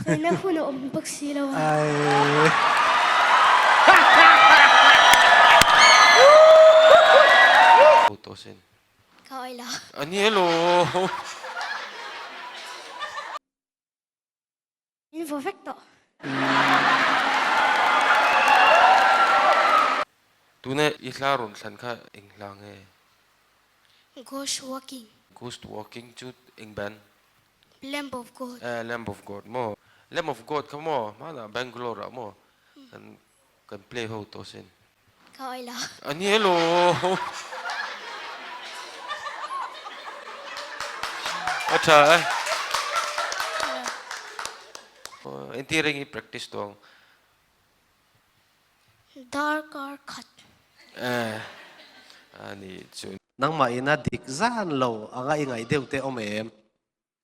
Saina hun a awm bawk si lo a. Ka awih lo. A ni elo. Min vaw vek tawh. Tuna i hla rawn thlan kha eng hla nge? Ghost Walking. Ghost Walking chu eng band? Lamb of God. Eh, Lamb of God maw? Lamb of God kha maw? Hmanah Bangalore ah maw? Kan kan play ho tawh sin. Ka awih lo. A ni elo. A tha e. Entir eng i practice tawh ang. Darkar khat. Eh, a ni chu. Nangmah ina dik zan lo anga i ngaih deuh te awm em?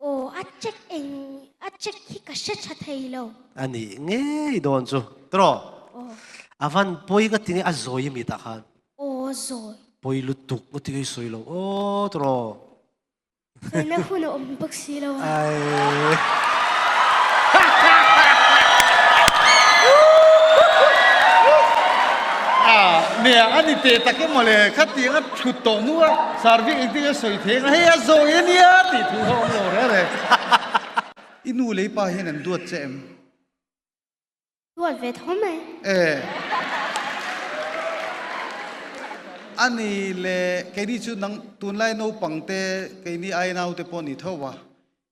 Aw, a check eng, a check hi ka hre tha thei lo. A nih ngei dawn chu. Tiraw? Aw. A van pawi ka ti nge a zawi mi tah khan? Aw, a zawi. Pawi lutuk ka ti nge i sawi lo aw, tiraw? Saina hun a awm bawk si lo a. Ai. Nia a ni teh tak emaw le khatiang a thut tawh hnu a serving engtin a sawi thei ang a hei a zawi a nia tih thu kha awm lo reng reng. I nu lei pa hian an duat che em? Duat ve tho mai. E. A ni le keini chu nang tunlai naupang te keini ai naute pawh ni tho a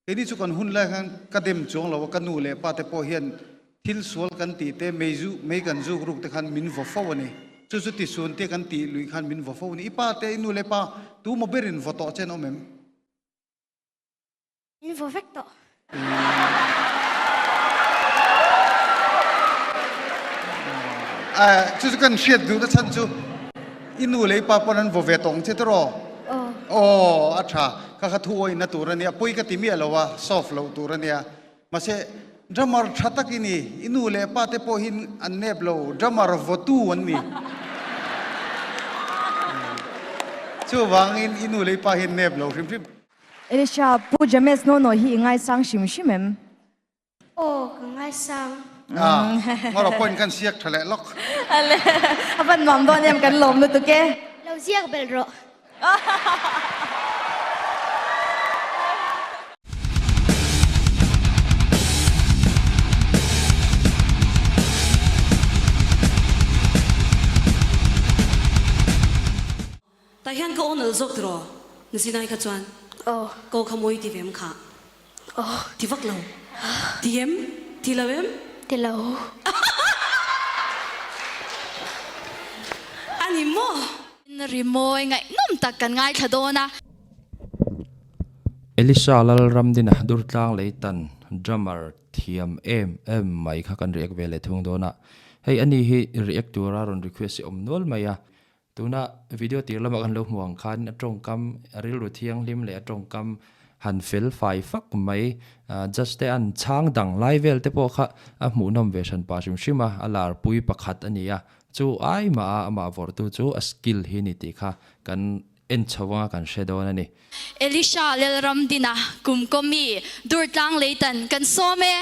Keini chu kan hun lai khan ka dem chuang lo a, ka nu leh pa te pawh hian thil sual kan tih te, mei zu, mei kan zuk ruk te khan min vaw fo a ni. Chu chu tisuan te kan tih luih khan min vaw fo a ni. I pa te, i nu leh pa tu maw berin vaw tawh che an awm em? Min vaw vek tawh. Chu chu kan hriat duhna chhan chu i nu leh i pa pawn an vaw ve tawh ang che tiraw? Aw a tha. Ka kha thu awina tur a nia, pui ka ti miah lo a, soft loh tur a nia. Mahse, drummer tha tak i ni, i nu leh pa te pawh hi an nep lo, drummer vawtu an ni. Chuvangin i nu leh i pa hi an nep lo hrim hrim. Elisha, Pu James Nono hi i ngaisang hrim hrim em? Aw, ka ngaisang. Ah, ngawrh point kan siak tha leh lawk. Ale, a van nuam dawn em kan lawm lutuk e. Lo ziak belh rawh. Tah hian ka awn al zawk tiraw? Nazinai kha chuan Aw. Ko kha mawi ti ve em kha? Aw. Ti vak lo. Ti em? Ti lo em? Ti lo. A ni maw? Rimawi ngaihnawm tak kan ngaithla dawn a. Elisa Lalramdina Durtlang Leitan drummer thiam em em mai kha kan react ve leh thung dawn a. Hei ani hi react tura rawn request hi awm nual mai a. Tuna video tir lamah kan lo hmu ang khan a tawngkam a rilru thianghlim leh a tawngkam han fel fai fak mai judge te an chhang dang lai vel te pawh kha a hmuhnawm ve hran pah hrim hrim a, a lar pui pakhat a ni a, chu ai mah a amah vawrhtu chu a skill hi ni tih kha kan en chho anga kan hre dawn a ni. Elisha Lalramdina kum kawmi Durtlang Leitan kan sawm e.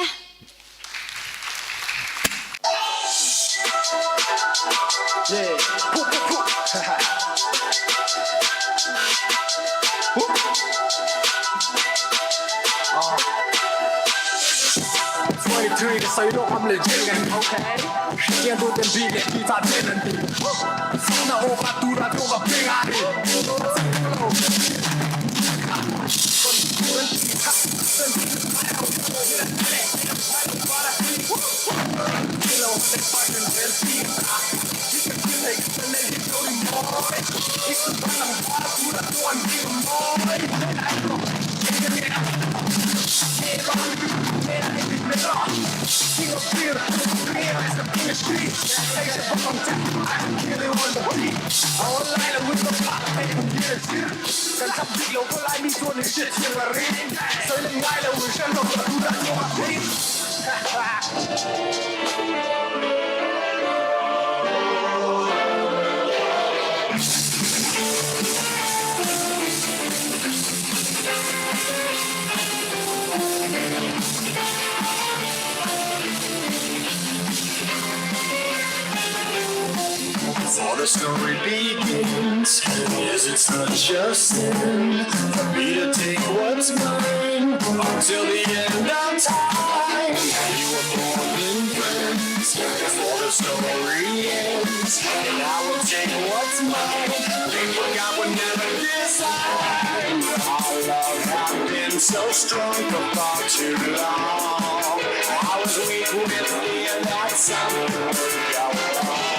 story begins. Is it such a sin for me to take what's mine until the end of time? You were more than friends before the story ends, and I will take what's mine. Think what God would never design. Our love had been so strong for far too long. I was weak with fear that something would go wrong.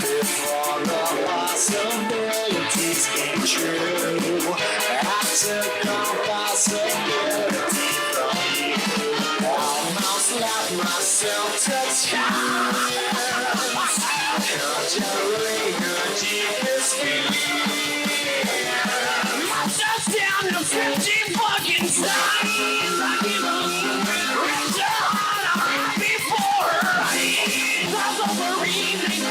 Before the possibilities came true, I took all possibility from you. Almost left myself to chance. Conjuring her deepest fear. I just down to 50 fucking times. I keep ripped her heart out right before her eyes. I was overeating.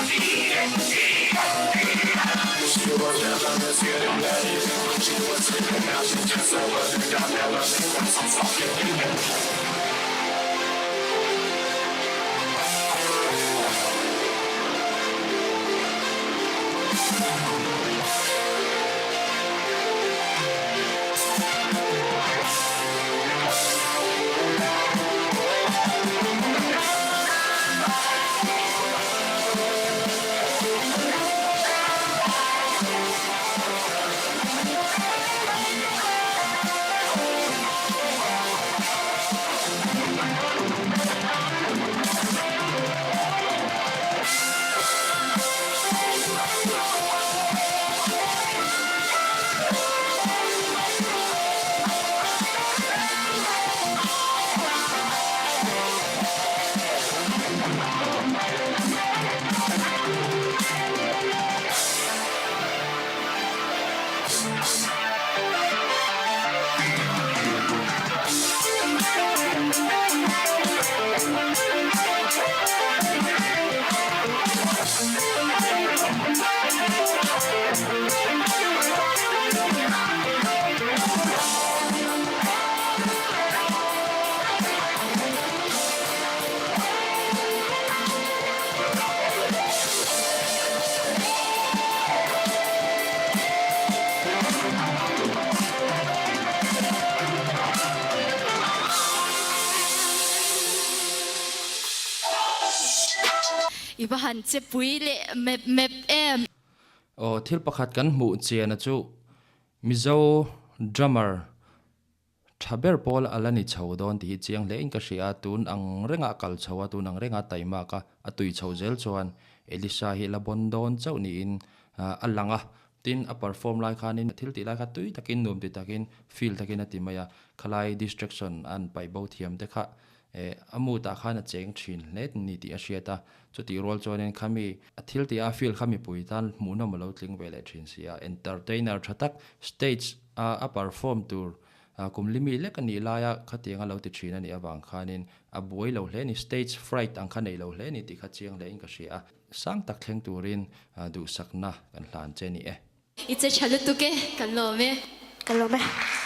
She was never this getting late. She was sleeping now she's just over the God never made some fucking. I va han che pui leh mep mep em. Aw thil pakhat kan hmuh chian a chu Mizo drummer Tha ber pawl a la ni chho dawn tih hi chiang hle in ka hria a, tun ang renga a kal chho a, tun ang renga a taimak a, a tui chho zel chuan Elisha hi la bawn dawn chauh niin a lang a, tin a perform lai khanin thil tih lai kha tui takin nuam ti takin feel takin a ti mai a, khalai distraction an paih bo thiam te kha a mood ah khan a cheng thin hle ni tih a hriat a, chutih rual chuanin khami a thil tih a feel kha mipui tan hmuhnawm a lo tling ve leh thin si a, entertainer tha tak stage a a perform tur kum limi lek a nih laia khatiang a lo ti thin a nih avang khanin a buai lo hle a ni, stage fright ang kha nei lo hle a ni tih kha chiang hle in ka hria a, sang tak thleng turin duhsakna kan hlan che ni e. I che tha lutuk e, kan lawm e. Kan lawm e.